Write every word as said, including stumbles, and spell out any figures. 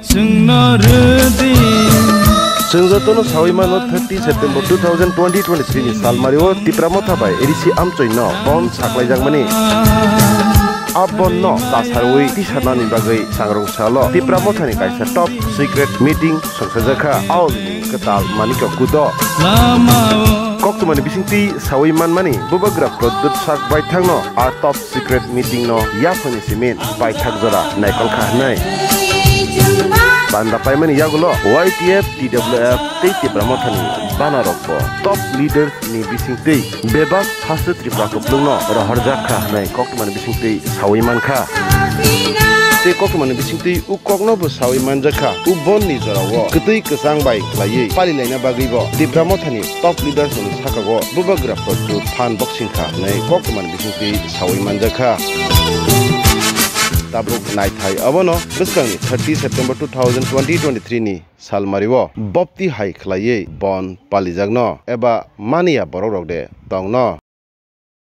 Chwngno rwdi. Chwng jotono sawi mano, thirty September two thousand twenty twenty-three ni salmario Tipra Motha bai A D C amchoi no bon saklaijakmani. A bon no tasarwi tisarnani bagwi sangrong salo Tipra Motha ni kaisa top secret meeting songsajakha. Aol ni kwtal Manikya Kudo. Lama o. Koktwmani bisingtwi sawi manmani, Bubagra Pradyut Sak baithangno a top secret meeting no yaphangni simi paithak jora naikolkha hwnwi. Panda paimani yagulo Y T F, T W F tei Tipra Mothani banarokbo top leaders ni bisingtwi bebak haste Tripura kuplungno rohorjak kha hwnwi koktwmani bisingtwi sawi mankha. Tei koktwmani bisingtwi u kokno bo sawi manjakha, u bon ni jorao kwtwi kwchang bai khlaiwi palilaina bagwibo Tipra Mothani top leaders rokni sakao Bubagra Pradyut phan boksing kha hwnwi koktwmani bisingtwi sawi manjakha. Tabuk naithai abono bwskangni thirty September two thousand twenty twenty-three ni salmario bopti hai khlaiwi bon palijakno eba maniya borokrok de tongno.